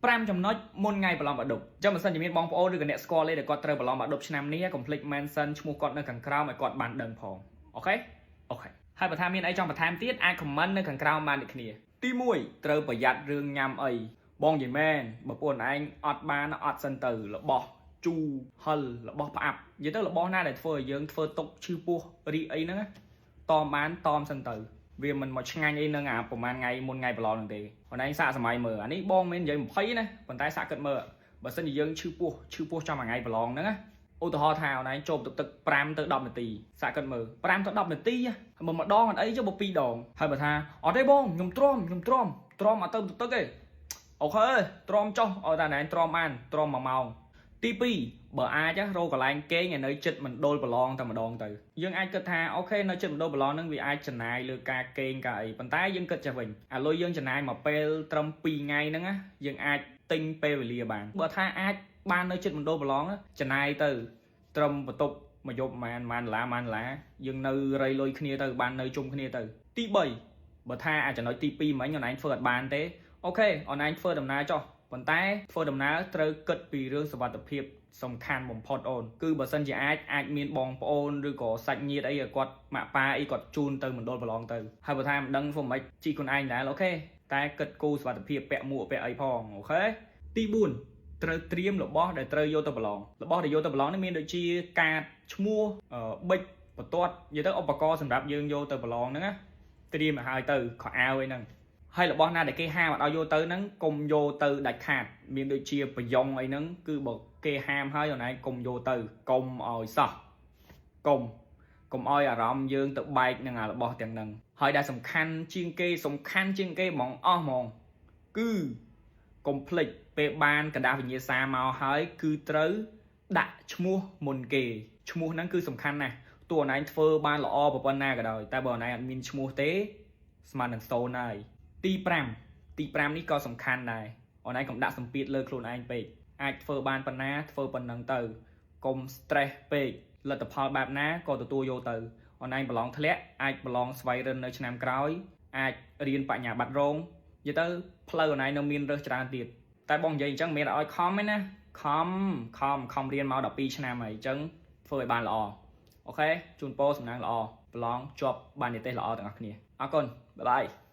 5ចំណុចមុនថ្ងៃប្រឡងបាក់ឌុបអញ្ចឹងបើសិនជាមានបងប្អូនឬក៏អ្នកស្គាល់ទេដែលគាត់ត្រូវប្រឡងបាក់ឌុបឆ្នាំនេះកុំភ្លេច mention ឈ្មោះគាត់នៅខាងក្រោមឲ្យគាត់បានដឹងផង OK OK ហើយបើថាមានអីចង់បន្ថែមទៀតអាច comment នៅខាងក្រោមបានដូចគ្នាទី1ត្រូវប្រយ័ត្នរឿងញ៉ាំអីបងនិយាយមែនបើពួកឯងអត់បានអត់សិនទៅរបស់ជូរហិលរបស់ផ្អាប់និយាយទៅរបស់ណាដែលធ្វើឲ្យយើងធ្វើទុកឈឺពោះរីកអីហ្នឹងណាតមបានតមសិនទៅវាមិនមកឆ្ងាញ់អីនឹងអាប្រហែលថ្ងៃមុនថ្ងៃប្រឡងហ្នឹងទេអូនឯងសាកសម័យមើលអានេះបងមិននិយាយ20ណាប៉ុន្តែសាកគិតមើលបើសិនជាយើងឈឺពោះឈឺពោះចំមួយថ្ងៃប្រឡងហ្នឹងណាឧទាហរណ៍ថាអូនឯងចូលទឹកទឹក5ទៅ10នាទីសាកគិតមើល5ទៅ10នាទីបើម្ដងអត់អីចុះបើ2ដងហើយបើថាអត់ទេបងខ្ញុំទ្រាំខ្ញុំទ្រាំទ្រាំអត់ទៅទឹកទេOK ទ្រាំចុះឲ្យតែណែទ្រាំបានទ្រាំ1ម៉ោងទី2បើអាចរកកន្លែងគេងឲ្យនៅចិត្តមណ្ឌលប្រឡងតែម្ដងទៅយើងអាចគិតថាOK នៅចិត្តមណ្ឌលប្រឡងហ្នឹងវាអាចចំណាយលើការគេងការអីប៉ុន្តែយើងគិតចេះវិញអាលុយយើងចំណាយមកពេលត្រឹម2ថ្ងៃហ្នឹងណាយើងអាចទិញពេលវេលាបានបើថាអាចបាននៅចិត្តមណ្ឌលប្រឡងចំណាយទៅត្រឹមបន្ទប់មួយយប់ប្រហែលប្រហែលដុល្លារប្រហែលដុល្លារយើងនៅរៃលុយគ្នាទៅបាននៅជុំគ្នាទៅទី3បើថាអាចចំណុចទី2មិញអូនឯងធ្វើអត់បានទេOK អូនឯងធ្វើដំណើរចុះប៉ុន្តែធ្វើដំណើរត្រូវគិតពីរឿងសុវត្ថិភាពសំខាន់បំផុតអូនគឺបើសិនជាអាចអាចមានបងប្អូនឬក៏សាច់ញាតិអីឲ្យគាត់ម៉ាក់ប៉ាអីគាត់ជូនទៅមណ្ឌលប្រឡងទៅហើយបើថាមិនដឹងធ្វើម៉េចជីខ្លួនឯងដែរ OK តែគិតគូរសុវត្ថិភាពពាក់មួកពាក់អីផង OK ទី4ត្រូវត្រៀមរបស់ដែលត្រូវយកទៅប្រឡងរបស់ដែលយកទៅប្រឡងនេះមានដូចជាកាតឈ្មោះប៊ិចបន្ទាត់និយាយទៅឧបករណ៍សម្រាប់យើងយកទៅប្រឡងហ្នឹងណាត្រៀមឲ្យហើយទៅខោអាវអីហ្នឹងហើយរបស់ណាដែលគេហាមអត់ឲ្យយកទៅហ្នឹងកុំយកទៅដាច់ខាតមានដូចជាប្រយ៉ងអីហ្នឹងគឺបើគេហាមហើយអូនឯងកុំយកទៅកុំឲ្យសោះកុំកុំឲ្យអារម្មណ៍យើងទៅបែកនឹងអារបស់ទាំងហ្នឹងហើយដែលសំខាន់ជាងគេសំខាន់ជាងគេហ្មងអស់ហ្មងគឺកុំភ្លេចពេលបានក្រដាសវិញ្ញាសាមកហើយគឺត្រូវដាក់ឈ្មោះមុនគេឈ្មោះហ្នឹងគឺសំខាន់ណាស់ទោះអូនឯងធ្វើបានល្អប៉ុណ្ណាក៏ដោយតែបើអូនឯងអត់មានឈ្មោះទេស្មើនឹងសូន្យហើយទី5ទី5នេះក៏សំខាន់ដែរអូនឯងកុំដាក់សម្ពាធលើខ្លួនឯងពេកអាចធ្វើបានប៉ុណ្ណាធ្វើប៉ុណ្ណឹងទៅកុំ stress ពេកលទ្ធផលបែបណាក៏ទទួលយកទៅអូនឯងប្រឡងធ្លាក់អាចប្រឡងស្វ័យរិននៅឆ្នាំក្រោយអាចរៀនបញ្ញាបត្ររងនិយាយទៅផ្លូវអូនឯងនៅមានរើសច្រើនទៀតតែបងនិយាយអញ្ចឹងមិនមែនឲ្យខំទេណាខំខំខំរៀនមក12ឆ្នាំហើយអញ្ចឹងធ្វើឲ្យបានល្អ OK ជូនពរសំណាងល្អប្រឡងជាប់បាននិទេសល្អទាំងអស់គ្នាអរគុណ bye bye.